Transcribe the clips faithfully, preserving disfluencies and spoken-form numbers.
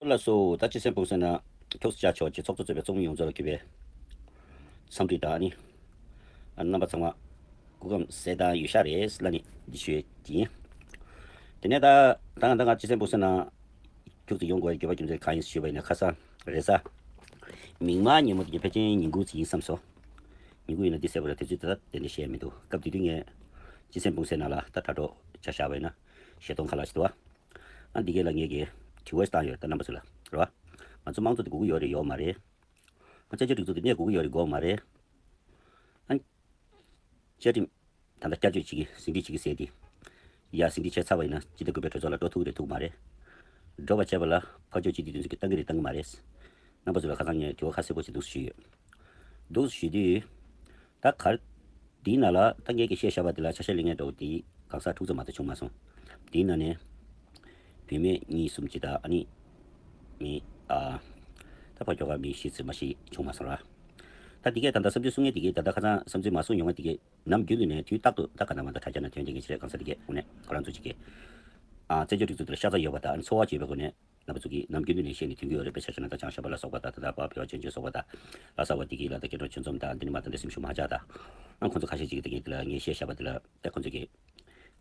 ལགས་སོ། ད་སྤྱི་སེམས་སྤུངས་སེ་ན་ཁྱོད་ཅག་ཆོག་ཅེས་ཚོགས་གཙོ་གཙོས་པའི་ཚོགས་མི་ཡོངས་རྫོགས་ལ་གུས་པའི་འཚམས་འདྲི་དང་ནི། ཨ་རྣམ་པ་ཚང་མ་སྐུ་ཁམས་གསལ་ཐང་ཡོད་ཤག་རེད་ལ་ནི་འདི་ཞུ་ཡས་ཀྱི་ཡིན། དེ་ནས་ད་ད་ང་ད་ང་སྤྱི་སེམས་སྤུངས་སེ་ན་ཁྱོད་ཚོ་ཡོང་དགོས་ཡ་གུས་པ་རྒྱུ་མཚན་གང་ཡིན་ཞུས་པ་ཡིན་ན། ཁ་སང་རེས་གཟའ་མིག་དམར་ཉིན་མོ་དེ་ཕལ་ཆེར་ཉིན་གུང་ཙམ་ཡིན་བསམ་སོང་། ཉིན་གུང་ཡིན་ན་འདི་གསལ་པོ་ར་དེ་ཚོའི་ད་ལྟ་དེ་འདྲ་བཤད་མི་འདུག་སྐབས་དེ་དུས་ངས་སྤྱི་སེམས་སྤུངས་སེ་ན་ལ་ད་དྲ་གྲོགས་ཆ་བཞག་པ་ཡིན་ན་བཞི་སྟོང་ཁ་ལག་ཞིག་འདུག་ཨ། ཨ་འདི་གས་ལ་ངས་ཀྱི་དྲི་བ་བཏང་ཡོད་ད་རྣམ་པ་ཚོ་ལ་རེད་བ། ང་ཚོ་དམངས་གཙོ་དེ་དགོས་ཀྱི་ཡོད་རེད་ཡོད་མ་རེད། ང་བཙན་བྱོལ་སྒྲིག་འཛུགས་དེ་གནས་དགོས་ཀྱི་ཡོད་རེད་དགོས་མ་རེད། ཨ་བཅའ་ཁྲིམས་ད་ལྟ་བསྐྱར་བཅོས་བྱེད་ཀྱི་ཟིན་བྲིས་བྱེད་ཀྱི་ཟེར་དེ། ཡ་ཟིན་བྲིས་བྱས་ཚར་བ་ཡིན་ན་སྤྱི་ཟླ་དགུ་པའི་གྲོས་ཚོགས་ལ་འགྲོ་ཐུབ་ཀྱི་རེད་ཐུབ་མ་རེད། འགྲོ་བ་བྱས་པ་ལ་ཕར་ཕྱོགས་སྤྱི་འཐུས་དེ་ཚོ་གིས་བཏང་གི་རེད་བཏང་གི་མ་རེད། རྣམ་པ་ཚོ་ལ་ཁ་སང་ངས་དྲི་བ་ཁ་གསལ་པོ་ཞིག་འདུག་སེ་ཞུས་ཡོད། འདུག་སེ་ཞུས་དུས། ད་ག་རེ། དེའི་ནང་ལ་ད་ངས་ཀྱི་བཤད་བཞག་པ་དེ་ལ་ཆ་ཤས་ལེན་མཁན་འདྲ་བོ་དེ་གང་ཟག་དྲུག་ཙམ་མ་གཏོགས་བྱུང་མ་སོང་། དེའི་ནང་ནས་བུད་མེད་གཉིས་གསུམ་ཅིག་དང་ཨ་ནི་མི་ཨ་ད་ཕར་ཁྱོ་ག་མི་བཞི་ཙམ་མ་ཞིག་བྱུང་མ་སོང་ར། ད་དེ་གས་ད་ལྟ་བསམ་ཚུལ་གསུང་མཁན་དེ་གས་ད་ལྟ་ཁ་སང་བསམ་ཚུལ་མ་གསུང་མྱོང་མཁན་དེ་གས་ནམ་རྒྱུན་དུ་ནས་དུས་རྟག་ཏུ་ད་ག་ན་མ་ད་དྲ་རྒྱ་ན་ཐོན་བསྡད་མཁན་ཅིག་རེད། གང་ཟག་དེ་གས་དངོས་གནས་ཁོ་རང་ཚོ་ཅིག་གས་ཨ་བཙན་བྱོལ་སྒྲིག་འཛུགས་དེ་ལ་ཤ་ཚ་ཡོད་པ་དང་ཨ་ནི་ཚོར་བ་བྱེད་པའི་སྒོ་ནས། རྣམ་པ་ཚོ་གིས་ནམ་རྒྱུན་དུ་ནས་བཤད་ནས་ཐོན་གྱི་ཡོད་རེད་པས། ཆ་བཞག་ན་ད་བྱང་ཤར་པ་ལ་སོགས་པ་དང་ད་ལྟ་བ་བོད་པ་ཆོས་ཆོས་སོགས་པ་དང་ལ་སོགས་པ་དེ་གི་ལ་ད་སྐྱེ་འགྲོ་ཆོས་འཛོམས་དང་འདི་ནི་མ་ད་འདི་སེམས་ཤུགས་མ་ཆག་དང་། ཨ་ཁོང་ཚོ་ཁ་ཤས་ཅིག་གིས་ད་ངས་འདི་ལ་ངས་བཤད་བཞག་པ་འདི་ལ་ད་ཁོང་ཚོ་གིས་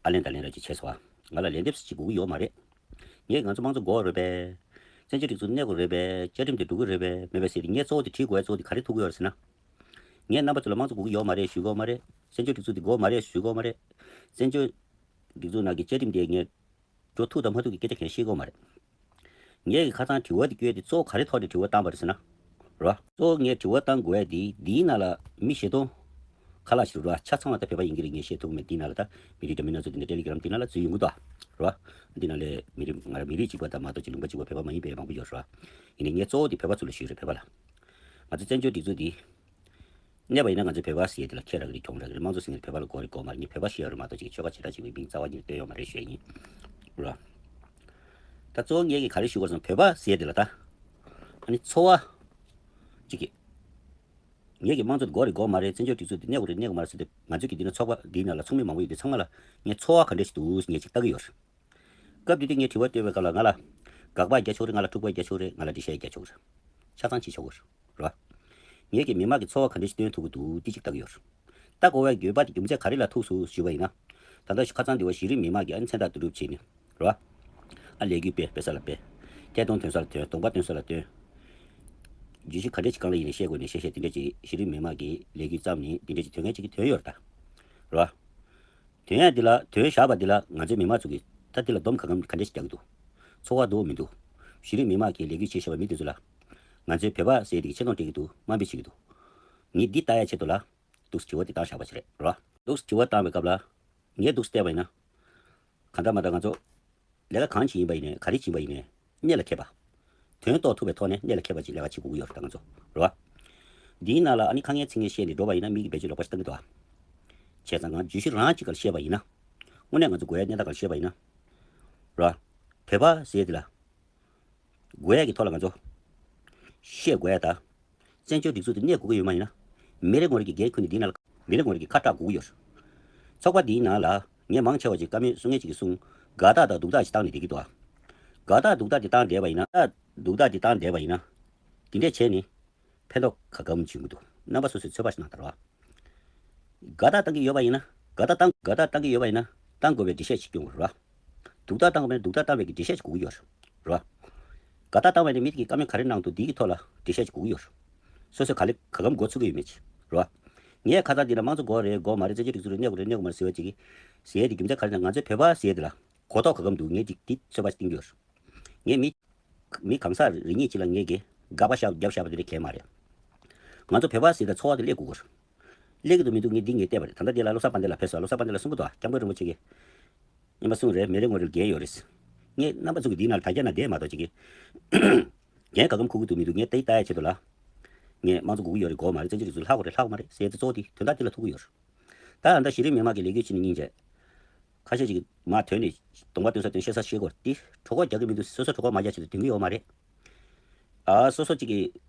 ཨ་ལན་ད་ལན་ར་ཅིག་བྱས་སོང་ཨ། ང་ལ་ལན་འདེབས་སུ་ཅིག་དགོས་ཀྱི་ཡོད་མ་རེད། ངས་ང་ཚོ་དམངས་གཙོ་དགོས་རེད་པས། བཙན་བྱོལ་སྒྲིག་འཛུགས་གནས་དགོས་རེད་པས། བཅའ་ཁྲིམས་དེ་འགྲོ་གི་རེད་པས། མེད་པས་ཟེར་ཏེ་ངས་གཙོ་བོ་དེ་དྲིས་དགོས་ཡ་གཙོ་བོ་དེ་ག་རེ་ཐུག་གི་ཡོད་རེད་ཟེར་ན། ངས་རྣམ་པ་ཚོ་ལ་དམངས་གཙོ་དགོས་ཀྱི་ཡོད་མ་རེད་ཞུ་གི་ཡོད་མ་རེད། བཙན་བྱོལ་སྒྲིག་འཛུགས་དེ་དགོས་མ་རེད་ཞུ་གི་ཡོད་མ་རེད། བཙན་བྱོལ་སྒྲིག་འཛུགས་ནང་གི་བཅའ་ཁྲིམས་དེ་ངས་འགྲོ་ཐུབ་དང་མ་ཐུབ་ཀྱི་སྐད་ཆ་གང་ཡང་བཤད་ཀྱི་ཡོད་མ་རེད། ངས་ཀྱི་ཁ་སང་དྲི་བ་དེ་བསྐྱོན་ཏེ་གཙོ་བོ་ག་རེ་ཐོག་ནས་དྲི་བ་བཏང་བ་རེད་ཟེར་ན། རེད་བ། གཙོ་བོ་ངས་དྲི་བ་བཏང་དགོས་ཡ་དེ་འདིའི་ནང་ལ་མི་བཞི་སྟོང་ཁ་ལག་ཞིག་རེད་བ། ཆ་ཚང་བ་ད་བོད་པ་ཡིན་གྱི་རེད་ངས་བཤད་ཐུབ་མེད། འདིའི་ནང་ལ་ད་མི་རིགས་འདྲ་མིན་སྣ་ཚོགས་འདི་ནས་ཏེ་ལི་གི་རམ་འདི་ནང་ལ་འཛུལ་ཡོང་གི་འདུག་རེད་བ། འདི་ནང་ལས་མི་རིགས་ང་རང་མི་རིགས་གཅིག་པ་དང་མ་གཏོགས་ཅིག་ལུང་པ་གཅིག་པ་བོད་པ་མ་ཡིན་པའི་མང་པོ་ཡོད་རེད་བ། ཡིན་ནའི་ངས་གཙོ་བོ་དེ་བོད་པ་ཚོ་ལ་ཞུས་རེད་བོད་པ་ལ། ང་ཚོ་བཙན་བྱོལ་སྒྲིག་འཛུགས་འདི། གནས་པ་ཡིན་ན་ང་ཚོས་བོད་པ་ཟེར་ཡས་དེ་ལ་ཁྱད་རག་གི་རེད་གྱོང་རག་གི་རེད། དམངས་གཙོ་ཟེར་མཁན་དེ་བོད་པ་ལ་དགོས་རེད་དགོས་མ་རེད། ངས་བོད་པ་ཞེས་ཡ་རུ་མ་གཏོགས་ཅིག་ཆོལ་ཁ་བྱེ་བྲག་ཅིག་པའི་མིང་རྩ་བ་ཉིད་ནས་བཏོན་ཡོད་མ་རེད་ཞུ་ཡ་ཡིན། ར། ད་གཙོ་བོ་ངས་ཀྱི་ག་རེ་ཞུ་དགོས་སམ་བོད་པ་ཟེར་ཡས་དེ་ལ་ད། ཨ་ནི་ཚོར་བ། ཅིག་གི་ངས་ཀྱི་དམངས་གཙོ་དེ་དགོས་རེད་དགོས་མ་རེད། བཙན་བྱོལ་སྒྲིག་འཛུགས་དེ་གནས་དགོས་རེད་གནས་དགོས་མ་རེད་ཟེར་ཏེ་ང་ཚོས་ཀྱི་འདི་ན་ཚོགས་པ་འདིའི་ནང་ལ་ཚོགས་མི་མང་པོ་ཡོད་དེ་ཚང་མ་ལ་ངས་ཚོར་བ་ག་འདྲ་ཞིག་འདུག་ངས་ཅིག་ལྟ་གི་ཡོད་རེད། སྐབས་དེ་དུས་ངས་དྲི་བ་བཏོན་པའི་སྐབས་ལ་ང་ལ་དགག་པ་རྒྱག་ཆོག་རེད། ང་ལ་དཀྲུག་པ་རྒྱག་ཆོག་རེད། ང་ལ་འགྲེལ་བཤད་རྒྱག་ཆོག་རེད། ཆ་ཚང་བྱེད་ཆོག་གི་རེད། རེད་བ། ངས་ཀྱི་མི་མང་གི་ཚོར་བ་ག་འདྲ་ཞིག་སྟོན་ཐུབ་ཀྱི་འདུག་འདི་གཅིག་ལྟ་གི་ཡོད་རེད། ལྟ་དགོས་པའི་དགོས་པ་དེ་རྒྱུ་མཚན་ག་རེ་ལ་ཐུག་སོང་ཞུས་པ་ཡིན་ན། ད་ལྟ་ཁ་སང་འདི་བ་གཞི་རིམ་མི་མང་གིས་ཨ་ནི་མཚན་རྟགས་བསྡུ་རུབ་བྱས་ནས་རེད་བ། ཨ་ལས་འགུལ་སྤེལ་སྤེལ་ས་ལ་སྤེལ། ཐད་གཏོང་ཐོན་ས་ལ་ཐོན། གདོང་པ་སྟོན་ས་ལ་སྟོན། བརྗོད་གཞི་ག་འདྲ་ཞིག་སྒང་ལ་ཡིན་ནའི་བཤད་དགོས་ནའི་བཤད་བཤད་དེ་འདྲ་ཅིག་གཞི་རིམ་མི་མང་གིས་ལས་འགུལ་བརྩམས་ནས་དེ་འདྲ་ཅིག་དོན་ངན་ཅིག་གི་དོན་ཡོད་རེད་ད། རེད་བ། དོན་ཡ་འདི་ལ་དོན་བཞག་པ་འདི་ལ་ང་ཚོའི་མི་མང་ཚོ་གིས་ད་འདི་ལ་སྡོམ་ག་གམ་ག་འདྲ་ཞིག་རྒྱག་གི་འདུག་ཚོར་བ་འདུག་མི་འདུག་གཞི་རིམ་མི་མང་གིས་ལས་འགུལ་བྱེད་བཞིན་པ་མི་འདི་ཚོ་ལ། ང་ཚོའི་བོད་པ་ཟེར་དེ་གི་ཆེ་མཐོང་སྤྲད་ཀྱི་འདུག་དམའ་འབེབས་བྱེད་ཀྱི་འདུག་ངས་འདི་ལྟ་ཡ་ཆེད་དུ་ལ། འདུག་སེ་དྲི་བ་འདི་བཏང་བཞག་པ་ཞིག་རེད་རོ། འདུག་སེ་དྲི་བ་བཏང་བའི་སྐབས་ལ། ངས་འདུག་སེ་བལྟས་པ་ཡིན་ན། གང་ལྟར་མ་ལྟར་ང་ཚོ། ལས་ཀ་གང་བྱེད་ཡིན་པ་ཡིན་ནའི་ག་རེ་བྱེད་པ་ཡིན་ནའི། གནད་ལ་འཁེལ་བ། དོན་རྟོགས་ཐུབ་པའི་ཐོག་ནས་གནད་ལ་འཁེལ་བ་ཅིག་ལས་ཀ་བྱེད་དགོས་ཀྱི་ཡོད་རེད་ད་ང་ཚོ། རེད་བ། འདིའི་ནང་ལ་ཨ་ནི་ཁ་ངན་ཚིག་ངན་བཤད་ནས་འགྲོ་བ་ཡིན་ན་མིག་གིས་བེད་སྤྱོད་ལོག་པ་ཞིག་བཏང་གི་འདུག་ཨ། བྱས་ཙང་ང་བརྗོད་གཞི་རང་གཅིག་ག་ལ་བཤད་པ་ཡིན་ན། དངོས་གནས་ང་ཚོ་དགོས་ཡ་གནད་འགག་ག་ལ་བཤད་པ་ཡིན་ན། རེད་བ། བོད་པ་ཟེར་དེ་ལ། དགོས་ཡ་གི་ཐོག་ལ་ང་ཚོ། བཤད་དགོས་ཡ་ད། བཙན་བྱོལ་སྒྲིག་འཛུགས་དེ་གནས་དགོས་ཀྱི་ཡོད་མ་ཡིན་ན། མི་རེ་ངོ་རེ་གི་སྒེར་ཁུར་ནས་འདི་ནང་ལ། མི་རེ་ངོ་རེ་གི་ཁ་གྲག་དགོས་ཀྱི་ཡོད་རེད། ཚོགས་པ་འདིའི་ནང་ལ་ངས་མང་ཆེ་བ་ཅིག་བཀའ་མོལ་གསུང་མཁན་ཅིག་གིས་གསུངས། དགའ་རྟགས་དང་སྡུག་རྟགས་ཅིག་བཏང་ནས་བསྡད་ཀྱི་འདུག་ཨ། དགའ་རྟགས་སྡུག་རྟགས་དེ་བཏང་བསྡད་པ་ཡིན་ན། ཨ། སྡུག་རྟགས་དེ་བཏང་བསྡད་པ་ཡིན་ན། དེ་འདྲས་བྱས་ནས། ཕན་ཐོགས་ག་གམ་བྱུང་གི་འདུག་རྣམ་པ་སོ་སོས་ཚོད་དཔག་ཞིག་གནང་དང་རོགས། དགའ་རྟགས་བཏང་གི་ཡོད་པ་ཡིན་ན། དགའ་རྟགས་བཏང་། དགའ་རྟགས་བཏང་གི་ཡོད་པ་ཡིན་ན། བཏང་དགོས་པའི་འགྲེལ་བཤད་ཅིག་སྐྱོན་དགོས་རེད་བ། སྡུག་རྟགས་བཏང་དགོས་པ་ཡིན་ན་སྡུག་རྟགས་བཏང་བའི་གི་འགྲེལ་བཤད་ཅིག་དགོས་ཀྱི་ཡོད་རེད་བ། དགའ་རྟགས་བཏང་བ་ཡིན་ན་མི་དེ་གིས་བཀའ་མོལ་ག་རེ་གནང་འདུག་འདི་གི་ཐོག་ལ་འགྲེལ་བཤད་ཅིག་དགོས་ཀྱི་ཡོད་རེད། སོ་སོས་ག་ལེ་ག་གམ་མགོ་ཚུགས་ཀྱི་ཡོད་མེད་ཅིག་རེད་བ། ངས་ཁ་སང་འདི་ལ་དམངས་གཙོ་དགོས་རེད་དགོས་མ་རེད། བཙན་བྱོལ་སྒྲིག་འཛུགས་རེད་གནས་དགོས་རེད་གནས་དགོས་མ་རེད་ཟེར་བ་ཅིག་གིས། ཟེར་ཡས་དེ་རྒྱུ་མཚན་ག་རེ་ཟེར་ན་ང་ཚོ་བོད་པ་ཟེར་ཡས་དེ་ལ་གོ་རྟོགས་ག་གམ་འདུག་ངས་འདི་འདི་ཚོད་དཔག་ཅིག་བཏིང་གི་ཡོད་རེད། ངས་མི། མི་གང་ཟག་རེ་གཉིས་ཅིག་ལ་ངས་ཀྱི་དགག་པ་བཞག་རྒྱབ་བཞག་པ་དེ་འདྲ་གལ་མ་རེད། ང་ཚོ་བོད་པ་ཟེར་ད་ཚོར་བ་དེ་སླེབས་དགོས་ཀྱི་རེད། སླེབས་ཀྱི་འདུག་མི་འདུག་ངས་འདི་ངས་བལྟས་པ་རེད། ད་ལྟ་འདི་ལ་བློ་བཟང་དཔལ་ལྡན་ལགས་ཕེབས་སོང་། བློ་བཟང་དཔལ་ལྡན་ལགས་གསུང་གི་འདུག་སྐྱབས་མགོན་རིན་པོ་ཆེ་གིས། སྔོན་མ་གསུངས་རེད། མི་རེ་ངོ་རེ་ལ་འགན་ཡོད་རེད། ངས་རྣམ་པ་ཚོ་གི་འདིའི་ནང་ལ་དྲ་རྒྱ་ནང་བསྡད་མ་གཏོགས་ཅིག་གིས། འགན་ག་གམ་འཁུར་གྱི་འདུག་མི་འདུག་ངས་དེ་ལྟ་ཡ་ཆེད་དུ་ལ། ངས་དམངས་གཙོ་དགོས་ཀྱི་ཡོད་རེད་དགོས་མ་རེད། བཙན་བྱོལ་སྒྲིག་འཛུགས་ལྷག་དགོས་རེད་ལྷག་དགོས་མ་རེད་ཟེར་ཡ་དེ་གཙོ་བོ་དེ་དོན་དག་དེ་ལ་ཐུག་གི་ཡོད་རེད། ད་ད་ལྟ་གཞི་རིམ་མི་མང་གི་ལས་འགུལ་བྱས་ནས་སྙིང་རྗེ། ཁ་ཤས་ཅིག་གིས་མར་ཐོན་ནས་གདོང་པ་སྟོན་ས་སྟོན་བཤད་ས་བཤད་དགོས་རེད་དེ། གྲོད་ཁོག་རྒྱག་གི་མི་འདུག་སོ་སོ་གྲོད་ཁོག་མ་རྒྱག་ཆེད་དུ་ཐོན་གྱི་ཡོད་མ་རེད། ཨ་སོ་སོ་གཅིག་གིས་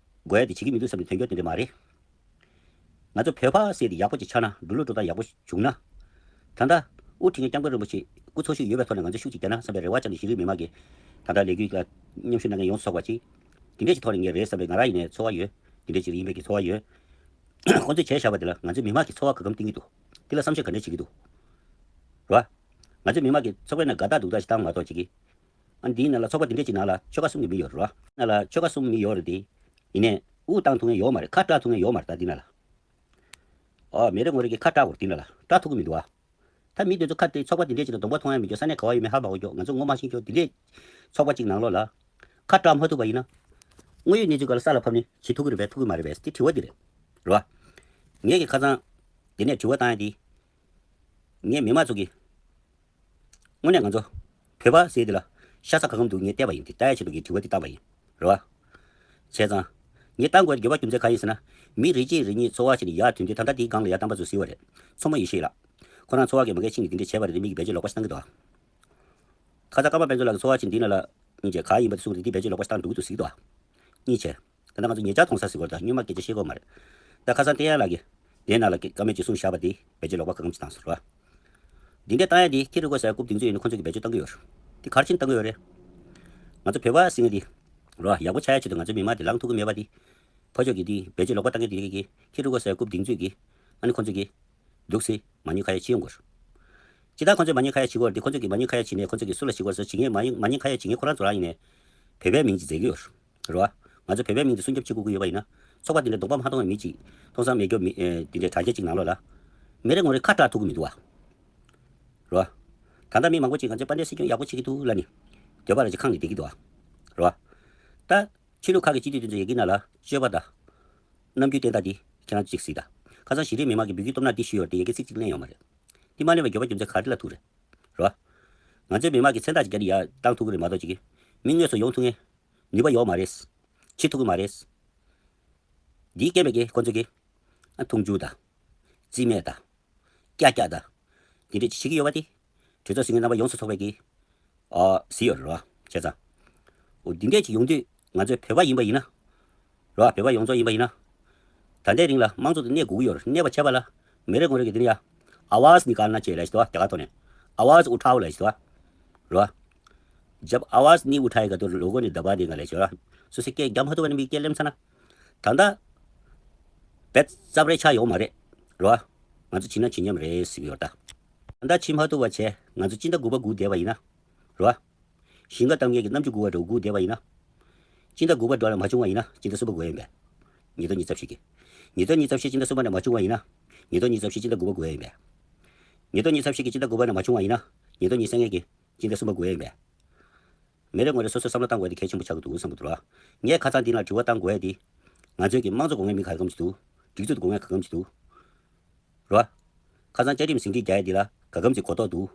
དགོས་ཡ་དེ་བྱེད་ཀྱི་མི་འདུག་བསམ་ནས་ཐོན་རྒྱུ་དེ་འདྲ་མ་རེད། ང་ཚོ་བོད་པ་ཟེར་དེ་ཡག་པོ་ཅིག་ཆགས་ན་འགྲོ་ལུགས་འགྲོ་སྟངས་ཡག་པོ་བྱུང་ན། ད་ལྟ་དབུ་ཁྲིད་མཁན་སྐྱབས་མགོན་རིན་པོ་ཆེ་སྐུ་འཚོ་བཞུགས་ཡོད་པའི་ཐོག་ནས་ང་ཚོ་ཤུགས་ཅིག་རྒྱག་ན་བསམ་པའི་རེ་བ་བཅངས་ནས་གཞི་རིམ་མི་མང་གིས་ ད་ལྟ་ལས་འགུལ་ལ་མཉམ་ཞུགས་གནང་མཁན་ཡོངས་སུ་ཚོགས་པ་ཅིག་འདི་འདྲས་ཅིག་ཐོག་ནས་ངས་རེད་བསམ་པའི་ང་རང་ཡིན་ནའི་ཚོར་བ་ཡོད། འདི་འདྲས་ཅིག་ཡིན་པའི་གི་ཚོར་བ་ཡོད། ཁོང་ཚོས་བྱས་བཞག་པ་དེ་ལ་ང་ཚོའི་མི་མང་གི་ཚོར་བ་ག་གམ་བསྟན་གྱི་འདུག་འདི་ལ་བསམ་ཤེས་ག་འདྲས་བྱེད་ཀྱི་འདུག་རེད་བ། ང་ཚོའི་མི་མང་གི་ཚོགས་པའི་ནང་དགའ་རྟགས་འདུག་རྟགས་ཤིག་བཏང་མ་གཏོགས་ཅིག་གིས། ཨ་འདིའི་ནང་ལ་ཚོགས་པ་འདི་འདྲས་ཅིག་ནང་ལ་ཆོལ་ཁ་གསུམ་གྱི་མི་ཡོད་རེད་བ། ནང་ལ་ཆོལ་ཁ་གསུམ་མི་ཡོད་རེད་དེ། ཡིན་ནའི་དབུགས་བཏང་ཐུབ་མཁན་ཡོད་མ་རེད། ཁ་བཀྲ་ཐུབ་མཁན་ཡོད་མ་རེད། ད་འདི་ནང་ལ། ཨོ་མི་རེ་ངོ་རེ་གི་ཁ་བཀྲ་དགོས་རེད། འདི་ནང་ལ་བཀྲ་ཐུབ་ཀྱི་མི་འདུག་ཨ། ད་མི་དེ་ཚོ་ཁ་དེ་ཚོགས་པ་འདི་འདྲས་ཅིག་ལ་གདོང་པ་མཐོང་ཡ་མེད་ཀྱོག་ས་གནས་ག་བ་ཡོད་མེད་ཧ་མ་གོ་ཀྱོག་ང་ཚོ་ངོ་མ་ཤེས་ཀྱོག་འདི་འདྲས་ཚོགས་པ་ཅིག་ནང་ལོགས་ལ་ཁ་བཀྲ་མ་ཐུབ་པ་ཡིན་ན། དངོས་ཡོད་གནས་ཚུལ་སྒང་ལ་ས་ལ་ཕབ་ནས་བྱེད་ཐུབ་ཀྱི་རེད་པས་ཐུབ་ཀྱི་མ་རེད་པས་དེ་དྲི་བ་འདི་རེད། རེད་བ། ངས་ཀྱི་ཁ་སང་། དེ་ནས་དྲི་བ་བཏང་ཡ་དེ། ངས་མི་མང་ཚོ་གི། དངོས་གནས་ང་ཚོ། བོད་པ་ཟེར་དེ་ལ། ཤ་ཚ་ག་གམ་འདུག་ངས་བལྟས་པ་ཡིན་དེ་ལྟ་ཡ་ཆེད་དུ་ངས་དྲི་བ་དེ་བཏང་པ་ཡིན། རེད་བ། བྱས་ཙང་། ངས་བཏང་དགོས་དགོས་པ་རྒྱུ་མཚན་གང་ཡིན་ཟེར་ན། མི་རེ་གཅིག་རེ་གཉིས་འཚོ་བ་ཞིག་ནས་ཡར་ཐོན་དུས་ད་ལྟ་དེའི་སྒང་ལ་ཡར་བཏང་པ་ཚོ་ཟེར་བ་རེད། མཚོ་མོ་ཡེ་ཤེས་ལགས། ཁོ་རང་འཚོ་བ་གི་མ་གལ་ཕྱིན་ནས་དེ་འདྲས་བྱས་པ་རེད་དེ་མིག་གི་བེད་སྤྱོད་ལོག་པ་ཞིག་བཏང་གི་འདུག་ཁ་སང་ཀརྨ་དཔལ་འབྱོར་ལགས་ཀྱི་འཚོ་བ་ཞིག་འདི་ནང་ལ། སྙིང་རྗེ་ག་ཡིན་པ་དེ་གསུངས་ཏེ་འདི་བེད་སྤྱོད་ལོག་པ་ཞིག་བཏང་འདུག་འདུག་ཟེར་གི་འདུག་གཉིས་བྱས། ད་ལྟ་ང་ཚོ་ཉེ་ཆར་མཐོང་ས་ཟེར་བ་དང་སྔོན་མ་སྐད་ཆ་བཤད་དགོས་མ་རེད། ད་ཁ་སང་བསྟན་ཡར་ལགས་ཀྱིས་དེའི་ནང་ལ་ཀ་མེད་ཅིག་གསུངས་བཞག་པ་དེ་བེད་སྤྱོད་ལོག་པ་གང་ཅི་བཏང་ཟེར་བ། འདི་འདྲ་བཏང་ཡ་དེ་ཁྱི་རུ་ཀོ་ཟེར་རྐུབ་གདེང་ཚོད་ཡོད་ནི་ཁོ་ཚོ་གི་བེད་སྤྱོད་བཏང་གི་ཡོད་རེད། དེ་ག་རེ་བྱས་ནས་བཏང་གི་ཡོད་རེད། ང་ཚོ་བོད་པ་ཟེར་མཁན་དེ་རོ་ཡག་པོ་ཆགས་ཡ་ཆེད་དུ་ང་ཚོའི་མི་མང་དེ་ལངས་ཐུབ་ཀྱི་མེད་པ་དེ། ཕར་ཕྱོགས་ཀྱི་དེ་བེད་སྤྱོད་ལོག་པ་བཏང་མཁན་དེ་གི་ཁྱི་རུ་ཀོ་ཟེར་རྐུབ་གདེང་ཚོད་ཀྱི་ཨ་ནི་ཁོ་ཚོ་གི་འདུག་སེ་མ་ཉེས་ཁ་ཡ་བྱེད་ཡོང་དགོས་རེད། ཅི་ལྟར་ཁོ་ཚོས་མ་ཉེས་ཁ་ཡ་བྱེད་དགོས་རེད་དེ་ཁོ་ཚོ་གི་མ་ཉེས་ཁ་ཡ་བྱེད་ནས་ཁོ་ཚོ་གི་སུ་ལ་བྱེད་དགོས་རེད་ཟེར་བྱེད་མཁན་མ་ཉེས་མ་ཉེས་ཁ་ཡ་བྱེད་མཁན་ཁོ་རང་ཚོ་རང་ཡིན་ནས་བོད་པའི་མིང་ཅིག་མཛད་ཀྱི་ཡོད་རེད། རེད་བ། ང་ཚོ་བོད་པའི་མིང་དེ་སྲུང་སྐྱོབ་བྱེད་དགོས་ཀྱི་ཡོད་པ་ཡིན་ན། ཚོགས་པ་འདི་འདྲ་གདོང་པ་མ་མཐོང་བའི་མི་གཅིག་མཐོང་ས་མེད་སྐྱོ་མི་ཨེ་འདི་འདྲའི་དྲ་རྒྱ་གཅིག་ནང་ལོགས་ལ། མི་རེ་ངོ་རེ་ཁ་བཀྲ་ཐུབ་ཀྱི་མི་འདུག་བ། རེད་བ། ད་ལྟ་མི་མང་པོ་ཅིག་ང་ཚོའི་དཔལ་ལྡན་སྲིད་སྐྱོང་ཡག་པོ་བྱེད་ཀྱི་འདུག་ལབ་ནས། འདོད་པ་ར་ཅིག་ཁེངས་ནས་བསྡད་ཀྱི་འདུག་བ། རེད་བ། ད། ཕྱི་ལུགས་ཁག་གི་སྤྱི་འཐུས་དེ་ཚོ་ཡི་གེ་ནང་ལ་སྤྱོད་པ་དང་། རྣམ་འགྱུར་བསྟན་སྟངས་འདི་ཁྱེད་རང་ཚོ་གཅིག་གཟིགས་དང་། ཁ་སང་གཞི་རིམ་མི་མང་གིས་འབོད་སྐུལ་བཏང་ན་འདི་ཞུས་ཡོད་རེད་དེ་ཡི་གེ་ཚིག་གཅིག་གླེང་ཡོད་མ་རེད། འདི་མ་གླེང་བའི་དགོས་པ་རྒྱུ་མཚན་ག་རེ་ལ་ཐུག་རེད། རེད་བ། ང་ཚོའི་མི་མང་གིས་མཚན་རྟགས་ཅིག་བརྒྱབ་ནས་ཡར་བཏང་ཐུབ་ཀྱི་རེད་མ་གཏོགས་ཅིག་གིས། མི་དངོས་སུ་ཡོང་ཐུབ་མཁན། ནུས་པ་ཡོད་མ་རེད། བྱེད་ཐུབ་ཀྱི་མ་རེད། འདིའི་རྐྱེན་པས་ཀྱི་ཁོ་ཚོས་ཀྱི། ཨ་མཐོང་ཆུང་དང་། རྩིས་མེད་དང་། ཀྱག་ཀྱག་དང་། འདི་འདྲས་ཅིག་བྱེད་ཀྱི་ཡོད་པ་དེ། གྲོས་ཚོགས་ཟིན་མཁན་རྣམ་པ་ཡོངས་སུ་ཚོགས་པས་ཀྱི། ཨ་གཟིགས་ཡོད་རེད་བ། བྱས་ཙང་། འོ་འདི་འདྲས་ཅིག་ཡོང་དུས་ང་ཚོའི་བོད་པ་ཡིན་པ་ཡིན་ན། རེད་བ། བོད་པ་ཡོངས་རྫོགས་ཡིན་པ་ཡིན་ན། ད་ལྟའི་རིང་ལ་དམངས་གཙོ་དེ་གནས་དགོས་ཀྱི་ཡོད་རེད། གནས་པ་བྱས་པ་ལ། མི་རེ་ངོ་རེ་གི་འདི་ནི་ཡ། आवाज़ निकालना चाहिए ལབ་ཞིག་འདུག་བ་རྒྱ་གར་ཐོག་ནས། आवाज़ उठाओ ལབ་ཞིག་འདུག་བ། རེད་བ། जब आवाज़ नहीं उठाएगा तो लोगों ने दबा देगा ལབ་ཞིག་འདུག་བ། སོ་སོས་སྐད་རྒྱག་མ་ཐུབ་པ་ནི་མིས་སྐད་གླེམ་ཚར་ན། ད་ལྟ། བེད་རྩབ་རེ་ཆགས་ཡོང་མ་རེད། རེད་བ། ང་ཚོ་བྱིན་ན་བྱིན་མཉམ་རེད་ཟེར་གྱི་ཡོད་ད། ད་ལྟ་བྱིན་མ་ཐུབ་པ་བྱས་ང་ཚོ་སྤྱི་ཟླ་དགུ་པ་སྒུག་བསྡད་པ་ཡིན་ན། རེད་བ། ཞིང་ཁ་གཏམ་མཁན་གྱི་རྣམ་འགྱུར་དགུ་པ་འདྲ་བོ་སྒུག་བསྡད་པ་ཡིན་ན། སྤྱི་ཟླ་དགུ་པ་འགྲོ་ལ་མ་བྱུང་བ་ཡིན་ན་སྤྱི་ཟླ་གསུམ་པ་དགོས་ཡིན་པས། ཉིས་སྟོང་ཉི་ཤུ་རྩ་བཞི་གི། ཉིས་སྟོང་ཉི་ཤུ་རྩ་བཞི་སྤྱི་ཟླ་གསུམ་པ་ནས་མ་བྱུང་བ་ཡིན་ན། ཉིས་སྟོང་ཉི་ཤུ་རྩ་བཞི་སྤྱི་ཟླ་དགུ་པ་དགོས་ཡིན་པས། ཉིས་སྟོང་ཉི་ཤུ་རྩ་བཞི་གི་སྤྱི་ཟླ་དགུ་པ་ནས་མ་བྱུང་བ་ཡིན་ན། ཉིས་སྟོང་ཉི་ཤུ་རྩ་ལྔ་གི་སྤྱི་ཟླ་གསུམ་པ་དགོས་ཡིན་པས། མི་རེ་ངོ་རེ་སོ་སོའི་བསམ་བློ་བཏང་དགོས་ཡ་དེ་གལ་ཆེན་པོ་ཆགས་ཀྱི་འདུག་བསམ་གྱི་འདུག་ར། ངས་ཁ་སང་འདི་ལ་དྲི་བ་བཏང་དགོས་ཡ་དེ། ང་ཚོའི་གི་དམངས་གཙོ་དགོས་མཁན་མི་ག་རེ་གམ་ཞིག་འདུག་སྒྲིག་འཛུགས་དགོས་མཁན་ག་རེ་གམ་ཞིག་འདུག་རེད་བ། ཁ་སང་བཅའ་ཁྲིམས་ཟིན་བྲིས་རྒྱག་ཡ་འདི་ལ་ག་གམ་ཞིག་གོ་རྟོགས་འདུག་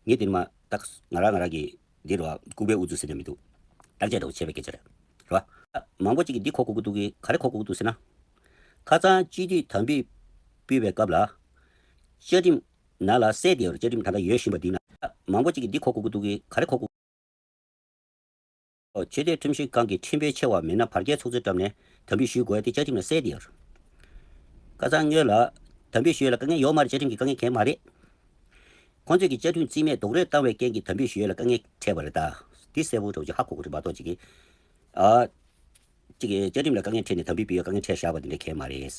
ངས་འདིར་མ་ཏག་ང་རང་ང་རང་གི་འདི་རེད་བ་ལྐུགས་པའི་ཨུ་ཚུགས་ཟེར་ནས་མི་འདུག་བརྟག་དཔྱད་འདྲ་བོ་བྱས་པའི་སྐད་ཆ་རེད། རེད་བ། མང་པོ་ཅིག་གིས་འདི་གོ་དགོས་ཀྱི་འདུག་གི་ག་རེ་གོ་དགོས་ཀྱི་འདུག་ཟེར་ན། ཁ་སང་སྤྱི་འཐུས་དམ་འབུལ་ཕུལ་བའི་སྐབས་ལ། བཅའ་ཁྲིམས་ནང་ལ་གསལ་བསྡད་ཡོད་རེད། བཅའ་ཁྲིམས་ད་ལྟ་ཡོད་བཞིན་པ་འདི་ན། མང་པོ་ཅིག་གིས་འདི་གོ་དགོས་ཀྱི་འདུག་གི་ག་རེ་གོ་དགོས། ཆེས་མཐོའི་ཁྲིམས་ཞིབ་ཁང་གི་ཁྲིམས་དཔོན་ཆེ་བ་མིན་ན་བར་བརྒལ་ཚོགས་གཙོའི་འགྲམ་ནས་དམ་འབུལ་ཞུ་དགོས་ཏེ་བཅའ་ཁྲིམས་ལ་གསལ་ཏེ་ཡོད། ཁ་སང་སྔོན་ལ་དམ་འབུལ་ཞུ་ཡས་ལ་དཀའ་ངལ་ཡོད་མ་རེད། བཅའ་ཁྲིམས་ཀྱི་དཀའ་ངལ་གང་ཡང་མ་རེད། ཁོང་ཚོས་ཀྱི་བཅའ་ཁྲིམས་རྩིས་མེད་རྡོག་རོལ་བཏང་བའི་རྐྱེན་གྱིས་དམ་འབུལ་ཞུ་ཡས་ལ་དཀའ་ངལ་འཕྲད་པ་རེད་ད། འདི་གསལ་པོ་འདྲ་བོ་ཅིག་ཧ་གོ་དགོས་རེད་མ་གཏོགས་ཅིག་གིས། ཨ། ཅིག་གིས་བཅའ་ཁྲིམས་ལ་དཀའ་ངལ་འཕྲད་ནས་དམ་འབུལ་ཕུལ་ཡས་དཀའ་ངལ་འཕྲད་བཞག་པ་འདི་འདྲ་གང་ཡང་མ་རེད།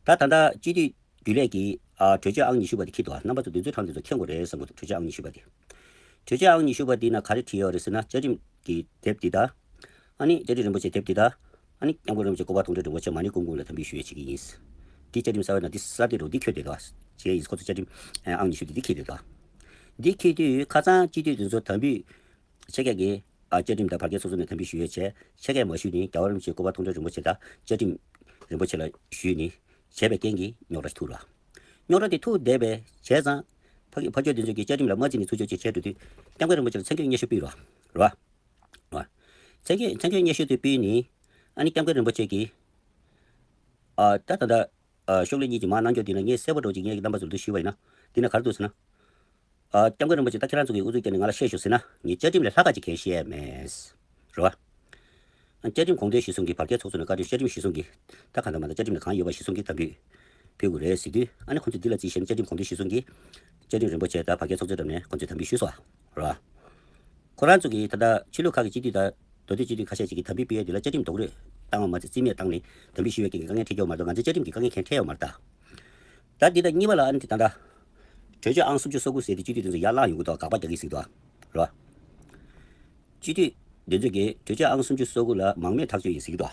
ད་ད་ལྟ་སྤྱི་འཐུས་རྒྱུན་ལས་ཀྱི་ཨ་གྲོས་ཆོད་ཨང་ཉི་ཤུ་པ་དེ་འཁྱེར་འདུག་ཨ། རྣམ་པ་ཚོ་འདི་ཚོའི་གྲངས་འདི་ཚོ་མཁྱེན་དགོས་རེད་བསམ་གྱི་འདུག་གྲོས་ཆོད་ཨང་ཉི་ཤུ་པ་དེ། གྲོས་ཆོད་ཨང་ཉི་ཤུ་པ་དེའི་ནང་ག་རེ་བྲིས་ཡོད་རེད་ཟེར་ན་བཅའ་ཁྲིམས་ཀྱི་དེབ་འདི་དང་། ཨ་ནི་བཅའ་ཁྲིམས་རིན་པོ་ཆེ་དེབ་འདི་དང་། ཨ་ནི་སྐྱབས་མགོན་རིན་པོ་ཆེ་སྐུ་པར་མཐོང་གྲོལ་རིན་པོ་ཆེ་མ་ཎི་ཀུན་སྐུ་ལ་དམ་འབུལ་ཞུ་ཡས་བྱེད་ཀྱི་ཡིན། འདི་བཅའ་ཁྲིམས་གསར་པའི་ནང་འདི་གསར་འདི་རུ་འདི་འཁྱོལ་བསྡད་འདུག་ཨ། བྱས་ཡིན་ཁོ་ཚོ་བཅའ་ཁྲིམས་ཨང་ཉི་ཤུ་དེ་འདི་འཁྱེར་བསྡད་འདུག་ཨ། འདི་འཁྱེར་དུས་ཁ་སང་སྤྱི་འཐུས་དེ་ཚོ་དམ་འབུལ། ཕྱེད་ཀ་གིས་ཨ་བཅའ་ཁྲིམས་དང་བར་བརྒལ་ཚོགས་གཙོ་ནས་དམ་འབུལ་ཞུ་ཡས་བྱས། ཕྱེད་ཀས་མ་ཞུས་ནས་རྒྱལ་བ་རིན་པོ་ཆེ་སྐུ་པར་མཐོང་གྲོལ་རིན་པོ་ཆེ་དང་བཅའ་ཁྲིམས་རིན་པོ་ཆེ་ལ་ཞུས་ནས་བྱས་པའི་རྐྱེན་གྱིས་རྙོག་དྲ་ཐུག་ར། རྙོག་དྲ་དེ་ཐུག་བསྡད་པས་བྱས་ཙང་། ཕ་གི་ཕ་ཆོས་དེ་ཚོ་གིས་བཅའ་ཁྲིམས་ལ་མ་བརྩིས་ནས་ཚུར་ཕྱོགས་ཅིག་བྱས་འགྲོ་དུས་སྐྱབས་མགོན་རིན་པོ་ཆེ་ལ་མཚན་བརྗོད་སྙན་ཞུ་ཕུལ་ར། ར། མཚན་བརྗོད་མཚན་བརྗོད་སྙན་ཞུ་དེ་ཕུལ་ནས། ཨ་ནི་སྐྱབས་མགོན་རིན་པོ་ཆེ་གིས། ཨ་ད་ད་ད། ཨ་ཤོག་ལྷེ་གཉིས་ཀྱི་མར་གནང་རྒྱུ་དེ་ལ་ངས་གསལ་པོ་འདྲ་བོ་ཅིག་ངས་ཀྱི་རྣམ་པ་ཚོར་འདུག་ཞུས་པ་ཡིན་ན། འདི་ན་ག་རེ་འདུག་ཟེར་ན། ཨ་སྐྱབས་མགོན་རིན་པོ་ཆེ་ད་ཁྱེད་རང་ཚོ་གིས་ཨུ་ཚུགས་བསྐྱལ་ནས་ང་ལ་བཤད་ཤོག་ཟེར་ན་ངས་བཅའ་ཁྲིམས་ལས་ལྷག་ག་ཅིག་གང་ཡང་བཤད་ཡ་མེད། རེད་བ། ཨ་བཅའ་ཁྲིམས་དགོངས་དོན་གཞིར་བཟུང་གིས་བར་བརྒལ་ཚོགས་གཙོ་ནས་བཀའ་འཁྲོལ་བཅའ་ཁྲིམས་གཞིར་བཟུང་གིས་ད་གང་ལྟར་མ་ལྟར་བཅའ་ཁྲིམས་ལ་གང་ཡོད་པ་གཞིར་བཟུང་གིས་དམ་འབུལ་ཕུལ་དགོས་རེད་ཟེར་དུས་ཨ་ནི་ཁོང་ཚོས་འདི་ལ་རྩིས་བཤེར་ནས་བཅའ་ཁྲིམས་དགོངས་དོན་གཞིར་བཟུང་གིས་བཅའ་ཁྲིམས་རིན་པོ་ཆེ་དང་བར་བརྒལ་ཚོགས་གཙོའི་འགྲམ་ནས་ཁོང་ཚོས་དམ་འབུལ་ཞུས་སོང་བ། རེད་བ། ཁོ་རང་ཚོ་གིས་ད་ལྟ་ཕྱི་ལུགས་ཁག་གི་སྤྱི་འཐུས་དང་མདོ་སྟོད་སྤྱི་འཐུས་ཁ་ཤས་ཅིག་གིས་དམ་འབུལ་ཕུལ་ཡས་དེ་ལ་བཅའ་ཁྲིམས་རྡོག་རོལ་བཏང་བ་མ་ཚད་རྩིས་མེད་བཏང་ནས་དམ་འབུལ་ཞུ་ཡས་ཀྱི་དཀའ་ངལ་འཕྲད་ཀྱི་ཡོད་མ་གཏོགས་ང་ཚོས་བཅའ་ཁྲིམས་ཀྱི་དཀའ་ངལ་གང་འཕྲད་ཡོད་མ་རེད་ད། ད་འདི་དང་གཉིས་པ་ལ་ཨ་ནི་དེ་ད་ལྟ་གྲོས་ཆོད་ཨང་སུམ་ཅུ་སོ་དགུ་ཟེར་ཏེ་སྤྱི་འཐུས་དེ་ཚོ་ཡར་བླངས་ཡོང་གི་འདུག་དགག་པ་རྒྱག་གི་ཟིག་འདུག་རེད་བ། སྤྱི་འཐུས་འདི་ཚོ་གིས་གྲོས་ཆོད་ཨང་སུམ་ཅུ་སོ་དགུ་ལ་མང་མོས་ཐག་གཅོད་ཡིན་ཟེར་གྱི་འདུག་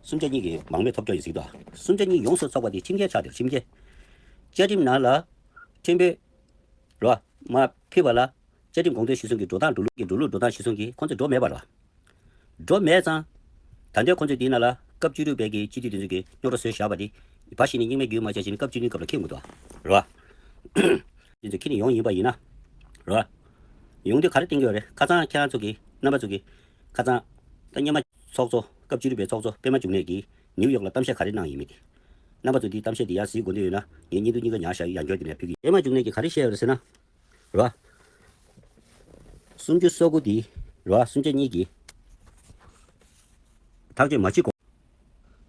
སུམ་ཆ་གཉིས་ཀྱིས་མང་མོས་ཐོབ་སྐྱོང་ཡིན་ཟེར་གྱི་འདུག་སུམ་ཆ་གཉིས་ཡོངས་སུ་ཚོགས་པ་དེ་ཁྲིམས་འགལ་ཆགས་ཏེ་ཁྲིམས་འགལ། བཅའ་ཁྲིམས་ནང་ལ་ཁྲིམས་དཔོན་རོ་མ་ཕུད་པ་ལ་བཅའ་ཁྲིམས་དགོངས་དོན་གཞིར་བཟུང་གི་འགྲོ་སྟངས་འགྲོ་ལུགས་ཀྱི་འགྲོ་ལུགས་འགྲོ་སྟངས་གཞིར་བཟུང་གིས་ཁོང་ཚོས་འགྲོ་མེད་པ་རེད་བ། འགྲོ་མེད་ཙང་། ད་ལྟའི་ཁོང་ཚོས་དེའི་ནང་ལ་སྐབས་བཅུ་དྲུག་པའི་གི་སྤྱི་འཐུས་དེ་ཚོ་གིས་རྙོག་དྲ་བཟོས་བཞག་པ་དེ་ཕར་ཞིག་ནས་རྙིང་མའི་རྒྱུན་མ་ཆད་ཞིག་ནས་སྐབས་བཅུ་གཉིས་སྐབས་ལ་འཁེལ་མི་འདུག་བ། རེད་བ། དེ་ཚོ་ཁྱེར་ནས་ཡོང་ཡིན་པ་ཡིན་ན། རེད་བ། ཡོང་དུས་ག་རེ་བསྟན་གྱི་ཡོད་རེད། ཁ་སང་ཁྱེད་རང་ཚོ་གིས་རྣམ་པ་ཚོ་གིས་ཁ་སང་། ད་སྔོན་མ་ཚོགས་གཙོ་སྐབས་བཅུ་དྲུག་པའི་ཚོགས་གཙོ་པད་མ་འབྱུང་གནས་ཀྱིས་ནིའུ་ཡོག་ལ་གཏམ་བཤད་ག་རེ་གནང་ཡིན་མིན་དེ། རྣམ་པ་ཚོ་དེའི་གཏམ་བཤད་དེ་ཡར་གཟིགས་དགོས་འདོད་ཡོད་ན་ངས་བརྙན་ཐུང་གཉིས་ཀ་ཉར་བཞག་ཡོད། ཡང་བསྐྱར་དེ་ནས་ཕུལ་གྱི། པད་མ་འབྱུང་གནས་ཀྱིས་ག་རེ་བཤད་ཡོད་རེད་ཟེར་ན། རེད་བ། སུམ་ཅུ་སོ་དགུ་དེ་རེད་བ། སུམ་ཆ་གཉིས་ཀྱིས་ཐག་གཅོད་མ་བྱེད་གོང་།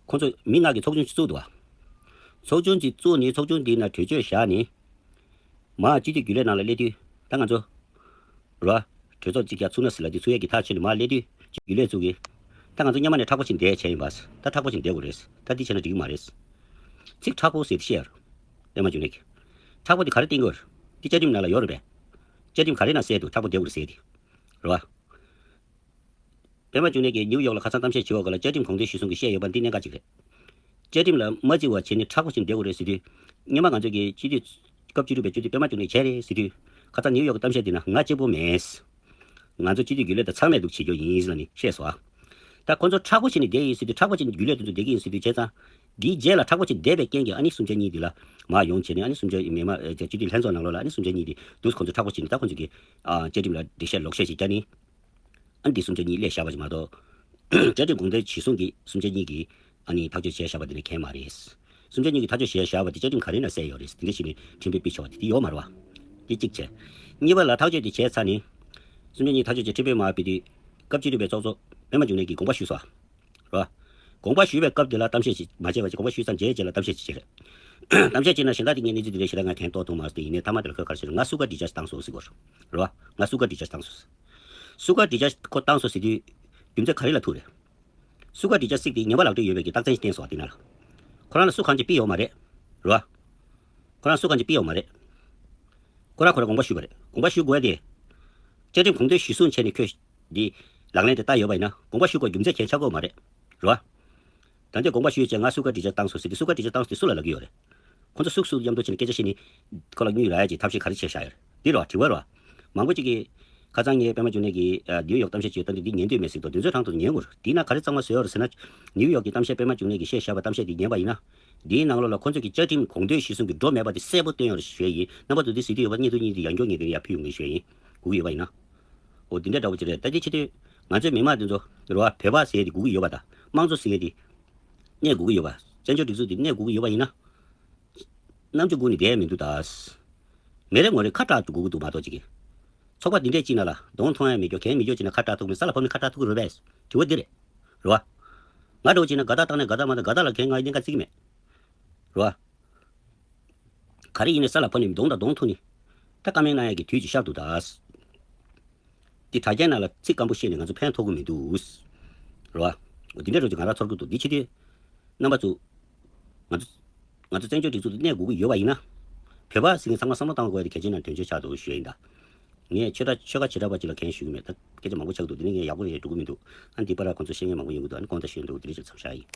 ཁོང་ཚོ་མི་ལྔ་གི་ཚོགས་ཆུང་ཅིག་བཙུགས་འདུག་བ། ཚོགས་ཆུང་ཅིག་བཙུགས་ནས་ཚོགས་ཆུང་འདིའི་ནང་གྲོས་ཆོད་བཞག་ནས། མར་སྤྱི་འཐུས་རྒྱུན་ལས་ནང་ལ་སླེབས་དུས་ད་ང་ཚོ། རེད་བ། གྲོས་ཚོགས་གཅིག་ཀྱང་ཚུགས་ན་ཟེར་ལབ་དུས་ཚུགས་ཡས་ཀྱི་ཐག་ཆོད་ནས་མར་སླེབས་དུས་རྒྱུན་ལས་ཚོ་གིས། ད་ང་ཚོ་སྔོན་མ་ནས་མཁྲེགས་པོ་བྱས་ནས་བསྡད་བྱས་ཡིན་པ། ད་མཁྲེགས་པོ་བྱས་ནས་བསྡད་དགོས་རེད། ད་འདི་བྱས་ན་འགྲིག་གི་མ་རེད། ཚིག་མཁྲེགས་པོ་ཟེར་དེ་བཤད་ཡ་རེད། པད་མ་འབྱུང་གནས་ཀྱིས། མཁྲེགས་པོ་དེ་ག་རེ་བསྟན་གྱི་ཡོད་རེད། འདི་བཅའ་ཁྲིམས་ནང་ལ་ཡོད་རེད་པས། བཅའ་ཁྲིམས་ག་རེ་ནང་གསལ་འདུག་མཁྲེགས་པོ་བསྡད་དགོས་རེད་ཟེར་དེ། རེད་བ། པད་མ་འབྱུང་གནས་ཀྱིས་ནིའུ་ཡོག་ལ་ཁ་སང་གཏམ་བཤད་བྱེད་འོག་ལ་བཅའ་ཁྲིམས་དགོངས་དོན་གཞིར་བཟུང་གིས་བཤད་ཡོད་པ་འདི་གནད་འགག་ཅིག་རེད། བཅའ་ཁྲིམས་ལ་མ་བརྩི་བ་བྱས་ནས་མཁྲེགས་པོ་བྱས་ནས་བསྡད་དགོས་རེད་ཟེར་དུས། སྔོན་མ་ང་ཚོ་གི་སྤྱི་འཐུས་སྐབས་བཅུ་དྲུག་པའི་སྤྱི་འཐུས་པད་མ་འབྱུང་གནས་བྱས་རེད་ཟེར་དུས། ཁ་སང་ནིའུ་ཡོག་གི་གཏམ་བཤད་འདི་ན་ང་གཅིག་པོ་མེད། ང་ཚོ་སྤྱི་འཐུས་རྒྱུན་ལས་དང་ཚང་མས་འདུག་བྱེད་རྒྱུ་ཡིན་ཟེར་ལབ་ནས་བཤད་སོང་ཨ། ད་ཁོ་ཚོ་མཁྲེགས་པོ་བྱས་ནས་བསྡད་ཡིན་ཟེར་དུས་མཁྲེགས་པོ་བྱས་ནས་རྒྱུན་ལས་དེ་ཚོ་བསྡད་ཀྱི་ཡིན་ཟེར་དུས་བྱས་ཙང་། འདིའི་རྗེས་ལ་མཁྲེགས་པོ་བྱས་བསྡད་པའི་རྐྱེན་གྱིས་ཨ་ནི་སུམ་ཆ་གཉིས་འདི་ལ་མར་ཡོང་བྱས་ནས་ཨ་ནི་སུམ་ཆ་མི་མང་སྤྱི་འཐུས་ལྷན་ཚོགས་ནང་ལོགས་ལ་ཨ་ནི་སུམ་ཆ་གཉིས་འདི་འདུག་ཁོ་ཚོ་མཁྲེགས་པོ་བྱས་ནས་ད་ཁོ་ཚོ་གིས་བཅའ་ཁྲིམས་ལ་འགྲེལ་བཤད་ལོག་བཤད་ཅིག་བརྒྱབ་ནས། ཨ་ནི་འདི་སུམ་ཆ་གཉིས་སླེབས་བཞག་པ་ཅིག་མ་གཏོགས། བཅའ་ཁྲིམས་དགོངས་དོན་གཞིར་བཟུང་གིས་སུམ་ཆ་གཉིས་ཀྱིས་ཨ་ནི་ཐག་གཅོད་བྱས་བཞག་པ་དེ་ནི་གང་ཡང་མ་རེད། སུམ་ཆ་གཉིས་ཀྱིས་ཐག་གཅོད་བྱས་བཞག་པ་དེ་བཅའ་ཁྲིམས་ག་རེ་ནང་གསལ་ཡོད་རེད། དེ་འདྲ་བྱས་ནས་ཁྲིམས་དཔེ་ཕུལ་ཆོག་པ་དེ་དེ་ཡོད་མ་རེད་བ། དེ་གཅིག་བྱས། གཉིས་པ་ལ་ཐག་གཅོད་དེ་བྱས་ཚར་ནས། སུམ་ཆ་གཉིས་ཐག་གཅོད་བྱས་ཁྲིམས་དཔེ་མར་ཕུལ་དུས། སྐབས་བཅུ་དྲུག་པའི་ཚོགས་གཙོ་པད་མ་འབྱུང་གནས་ཀྱིས་དགོངས་པ་ཞུས་སོང་། རེད་བ། དགོངས་པ་ཞུས་པའི་སྐབས་དེ་ལ་གཏམ་བཤད་ཅིག་མ་བྱས་པ་ཅིག་དགོངས་པ་ཞུས་ཚར་རྗེས་རྗེས་ལ་གཏམ་བཤད་ཅིག་བྱས་རེད། གཏམ་བཤད་ཅིག་ནང་གཞན་དག་དེ་ངས་གནས་ཚུལ་དེ་འདྲ་ཞེ་དྲག་ང་གང་ཐོག་ཐུག་མ་སོང་དེ་ཡིན་ནའི་མཐའ་མ་དེ་ལ་ཁོས་ག་རེ་ཟེར་ང་སུ་ག་འདྲི་ཅག་བཏང་སོང་ཟེར་གོ། རེད་བ། ང་སུ་ག་འདྲི་ཅག་བཏང་སོང་ཟེར། སུ་ག་འདྲི་ཅག་ཁོ་བཏང་སོང་ཟེར་དུས། རྒྱུ་མཚན་ག་རེ་ལ་ཐུག་རེད། སུ་ག་འདྲི་ཅག་གཅིག་དེ་ངན་པ་ལག་འབྲེལ་ཡོད་པའི་གི་རྟགས་མཚན་ཞིག་བསྟན་སོང་བ་དེ་ན་ལ། ཁོ་རང་ལ་སུ་གང་ཅིག་ཕུད་ཡོད་མ་རེད། རེད་བ། ཁོ་རང་སུ་གང་ཅིག་ཕུད་ཡོད་མ་རེད། ཁོ་རང་ཁོ་རང་དགོངས་པ་ཞུས་པ་རེད། དགོངས་པ་ཞུ་དགོས་ཡ་དེ། བཅའ་ཁྲིམས་དགོངས་དོན་གཞིར་བཟུང་བྱས་ནས་ཁྱོད་འདི་ལག་ལེན་དེ་བསྟར་ཡོད་པ་ཡིན་ན་དགོངས་པ་ཞུ་དགོས་རྒྱུ་མཚན་གང་ཡང་ཆགས་ཀྱི་ཡོད་མ་རེད། རེད་བ། ད་ལྟའི་དགོངས་པ་ཞུས་བྱས་ང་སུ་ག་འདྲི་ཅག་བཏང་སོང་ཟེར་དུས་སུ་ག་འདྲི་ཅག་བཏང་སོང་དེ་སུ་ལ་ལབ་ཀྱི་ཡོད་རེད། ཁོ་ཚོ་སུ་སུ་མཉམ་དུ་བྱས་ནས་སྐད་ཆ་བཤད་ནས་ཁོ་ལ་དངུལ་རག་ཡ་ཅིག་ཐབས་ཤེས་ག་རེ་བྱས་བཞག་ཡོད་རེད། འདི་རེད་བ། དྲི་བ་རེད་བ། མང་པོ་ཅིག་གིས་ཁ་སང་ངས་པད་མ་འབྱུང་གནས་ཀྱིས་ཨ་ནིའུ་ཡོག་གཏམ་བཤད་བྱས་ཡོད་ད་འདི་འདི་ཉན་འདོད་མེད་ཟེར་འདུག་དེ་ཚོའི་གྲངས་ཐོ་ཉན་དགོས་རེད། དེའི་ནང་ག་རེ་གཙང་མ་བཟོས་ཡོད་རེད་ཟེར་ན། ནིའུ་ཡོག་གི་གཏམ་བཤད་པད་མ་འབྱུང་གནས་ཀྱིས་བཤད་བཞག་པ་གཏམ་བཤད་དེ་ཉན་པ་ཡིན་ན། འདིའི་ནང་ལོགས་ལ་ཁོ་ཚོ་གི་བཅའ་ཁྲིམས་དགོངས་དོན་གཞིར་བཟུང་གི་འགྲོ་མེད་པ་དེ་གསལ་པོ་སྟོན་ཡོད་རེད་ཞུ་ཡ་ཡིན། རྣམ་པ་ཚོ་འདི་གཟིགས་འདོད་ཡོད་པ་བརྙན་ཐུང་གཉིས་འདི་ཡང་བསྐྱར་ངས་དེ་ནས་ཡར་ཕུལ་ཡོང་གི་ཞུ་ཡ་ཡིན། སྒུག་གི་ཡོད་པ་ཡིན་ན། འོ་འདི་འདྲ་འདྲ་བོ་ཅིག་རེད། ད་འདི་ཕྱི་དུས་ང་ཚོའི་མི་མང་འདི་ཚོ་རེད་བ། བོད་པ་ཟེར་ཡ་དེ་སྒུག་གི་ཡོད་པ་དང་དམངས་གཙོ་ཟེར་ཡ་དེ་གནས་སྒུག་གི་ཡོད་པ། བཙན་བྱོལ་སྒྲིག་འཛུགས་དེ་གནས་སྒུག་གི་ཡོད་པ་ཡིན་ན། རྣམ་དཔྱོད་སྒུག་ནས་བསྡད་མི་འདུག་ད། མི་རེ་ངོ་རེ་ཁ་གྲག་ཏུ་སྒུག་གི་འདུག་མ་གཏོགས་ཅིག་གིས། ཚོགས་པ་འདི་འདྲས་ཅིག་ནང་ལ་གདོང་མཐོང་ཡ་མེད་རྒྱུ་གན་མེད་རྒྱུ་ཅིག་ནང་ཁ་གྲག་ཐུབ་མེད། ས་ལ་ཕབ་ནས་ཁ་གྲག་ཐུབ་ཀྱི་རེད་པས། དྲི་བ་འདི་རེད། རེད་བ། ང་འདྲ་བོ་ཅིག་ན་དགའ་རྟགས་བཏང་ནས་དགའ་རྟགས་མ་བཏང་དགའ་རྟགས་ལ་གན་ང་ཡིན་གནད་འགག་བརྩི་གི་མེད། རེད་བ། ག་རེ་ཡིན་ནའི་ས་ལ་ཕབ་ནས་གདོང་དང་གདོང་ཐུག་ནས། ད་བཀའ་མོལ་གནང་ཡ་གི་དུས་ཅིག་ཤར་འདུག་ད། འདི་དྲ་རྒྱའི་ནང་ལ་ཚིག་སྐམ་པོ་བཤད་ནས་ང་ཚོ་ཕན་ཐོགས་ཀྱི་མི་འདུག་རེད་བ། འོ་འདི་འདྲ་འདྲ་བོ་ཅིག་ང་རང་ཚོར་གྱི་འདུག་འདི་ཕྱི་དུས། རྣམ་པ་ཚོ། ང་ཚོ། ང་ཚོ་བཙན་བྱོལ་སྒྲིག་འཛུགས་དེ་གནས་དགོས་ཀྱི་ཡོད་པ་ཡིན་ན། བོད་པ་ཟེར་མཁན་ཚང་མ་བསམ་བློ་བཏང་དགོས་ཡ་དེ་གལ་ཆེན་ནང་དོན་ཆེན་ཆགས་འདུག་ཞུ་ཡ་ཡིན་ད། ངས་ཆོལ་ཁ་ཆོལ་ཁ་བྱེ་བྲག་པ་ཅིག་ལ་འགན་ཞུ་གི་མེད་ད། སྐད་ཆ་མང་པོ་ཆགས་འདུག་འདི་ནི་ངས་ཡག་པོ་རེད་འགྲོ་གི་མི་འདུག་ཨ་འདི་པར་ཁོང་ཚོ་བཤད་མཁན་མང་པོ་ཡོང་གི་འདུག་ཨ་ནི་དགོངས་དག་ཞུ་འདུག་འདི་རེད་ཅེས་མཚམས་བཞག་ཡིན།